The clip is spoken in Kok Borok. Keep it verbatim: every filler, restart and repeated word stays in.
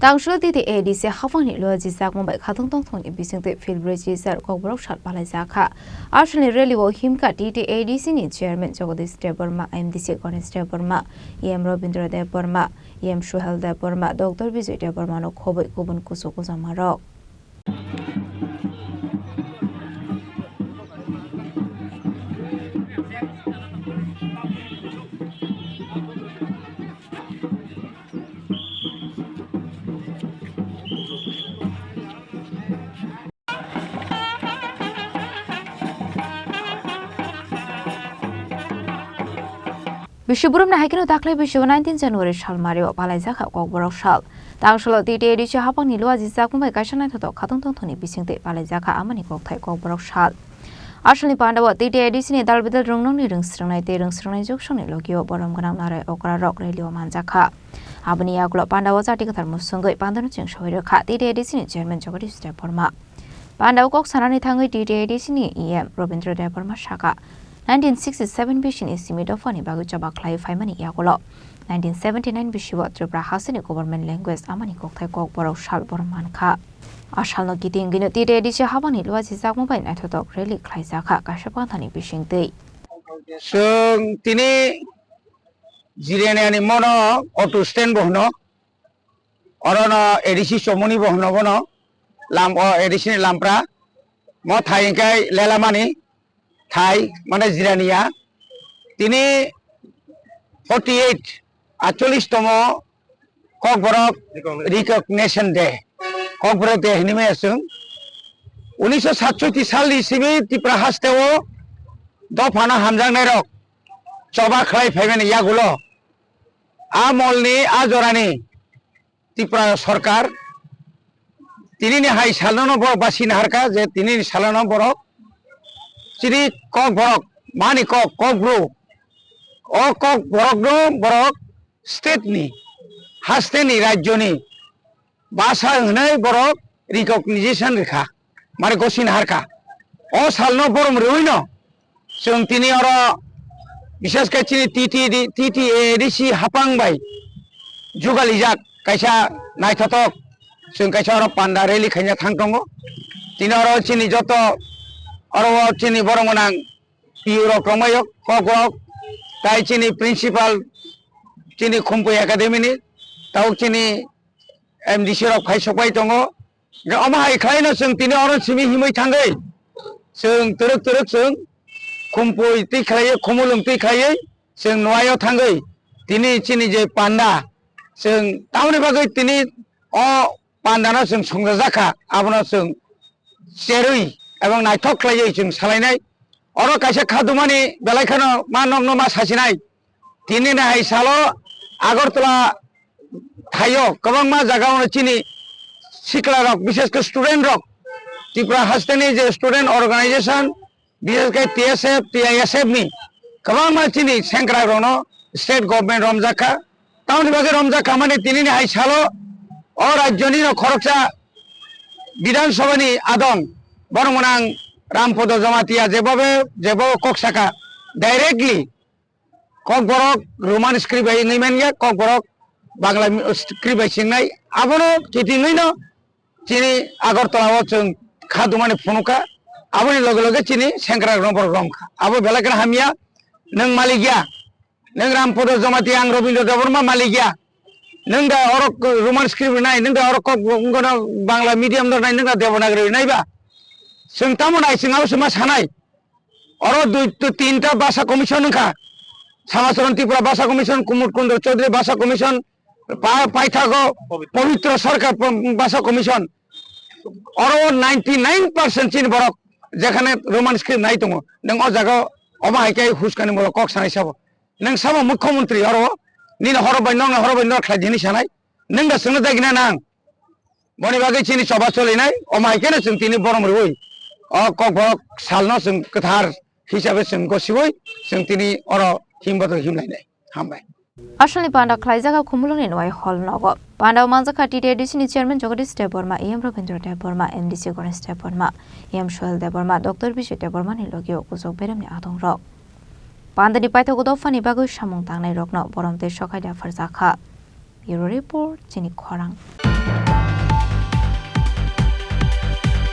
Tangshul T T A D C haphangni luajijakmung bai khatungtong thongni bisingtwi field bridge rijak Kokborok sal palaijak kha. Asalni rally o himkha T T A D C ni chairman Jagadish Debbarma, M D C Ganesh Debbarma, E M Rabindra Debbarma, E M Suhel Debbarma, Doctor Bijoy Debbarma no khobwi kubun kuchuk kuchangmarok. Bisi burumni hai kheno dakhli bisi nineteen January salmario palaijak kha Kokborok sal. Tangshul o T T A D C haphangni luajijakmung bai kaisa naithotok khatungtong thongni bisingtwi palaijak kha amani kokthai Kokborok sal. Asalni pandao T T A D C ni dalbidal rwngnokni rwngsrwngnai tei rwngsrwngnai joksongni logio borom gwnang narai okrarok rally o manjak kha. Aboni yagulo pandao chati kwthar musungwi pandano cheng sogwi rwkha T T A D C ni chairman Jagadish Debbarma. Pandao kok sanani thangwi T T A D C ni E M Rabindra Debbarma sakha, nineteen sixty seven bisini simi dophani bagwi choba khlai phaimani yagulo nineteen seventy nine bisio Tripura hasteni government language amani kokthai Kokborok sal borom mankha. A salno kiting gino T T A D C haphangni luajijakmung bai naithotok rally khlaijakha kaisa panthani bisingtwi. Chwng tini Jiraniani mono auto stand bo hwno. Orono A D C Chomoni bo hwno bono. Lam o A D C ni lampra. Mo thai hwnkhe Lelamani thai, mane Jirania. Tini forty eight, atchollish tomo Kokborok Recognition Day. Kokborok Day hinwi maya chwng. Unisho satsotti salni simi Tripura hasteo dophano hamjaknairok choba khlai phaimani yagulo a molni, a jorani Tripura sorkar tinini hai salno borok basi naharkha je tinini salno borok chini Kokborok, mani kok, Kokbru, o Kokborokno borok state ni, hasteni, rajyoni basa hwnwi borok recognition rikha, mane gosi naharkha. O salno borom rwino chwng tini oro, bishesh khe chini T T D, T T A D C haphang bai jugalijak kaisa naithotok, chwng kaisa oro panda rally khaina thang tongo. Tini oro chini joto oro o chini borok gwnang P U rok tongbaio, kok rok, tai chini principal, chini Khumpui Academy ni, tabuk chini M D C rok phai sokbai tongo. Hwnkhe omo hai khlaino chwng tini oro simi himwi thangwi, chwng twrwk twrwk chwng Khumpui twi khlaiwi, Khumulwng twi khlaiwi chwng Noaio thangwi tini chini je panda, chwng tamoni bagwi tini o pandano chwng songjajakha, abono chwng cherwi ebong naithok khlaiwi chwng salainai. Oro kaisa khadumani belai kheno ma nokno ma sasinai. Tinini hai salo Agartala thaio kwbangma jagao chini sikla rok, bishesh khe student rok, Tripura hasteni je student organization, bishesh khe T S F, T I S F ni kwbangma chini sengkrak rokno state government romjak kha. Tamoni bagwi romjak kha mani tinini hai salo o rajyoni no khoroksa Bidhan Sabha ni adong borok mwnang Rampodo Jamatia jebobe jebo kok saka directly Kokborok Roman script bai wngwi manya, Kokborok Bangla mi-, script bai swngnai. Abono kitingwi no chini Agartala o chwng kha dumani phunukha. Aboni loge loge chini sengkrak rok borok romkha. Abo belai kheno hamya, nwng malik ya. Nwng Rampodo Jamatia, ang Robindra Debbarma malik ya. Nwng da oro Roman script nai, nwng da oro kok, wngkha no Bangla medium no nai, nwng da Devanagari nai ba. Chwng tamo nai, chwng abo se ma sanai. Oro dui, tu, tinta bhasha commission wngkha. Samacharan Tripura bhasha commission, Kumud Kundra Chaudhary bhasha commission, pa-, paithago Pabitra Sarkar pa-, bhasha commission. Oro ninety nine percent chini borok jekhane Roman script nai tongo. Nwng o jaga omo hai khe huskani molo kok sanai sabo. Nwng sabo mukhyamantri oro nini horo bai nokni horo bai nok khlai di hinwi sanai. Nwng da chwngno dagina nang. Boni bagwi chini choba cholinai, omo hai kheno chwng tini borom rwui, o Kokborok salno chwng kwthar hisabe chwng gosiui, chwng tini oro himbo to himlainai. Hambai. Asalni panda khlaijak kha Khumulwngni Nwai Hall nogo. Pandao manjakha T T A D C ni chairman Jagadish Debbarma, E M Rabindra Debbarma, M D C Ganesh Debbarma, E M Sohel Debbarma, Doctor Bijoy Debbarma ni logio kuchuk beremni adongrok. Pandani paithago dophani bagwi samung tangnairokno borom tei sokaida pharjakha. Bureau Report, chini khorang.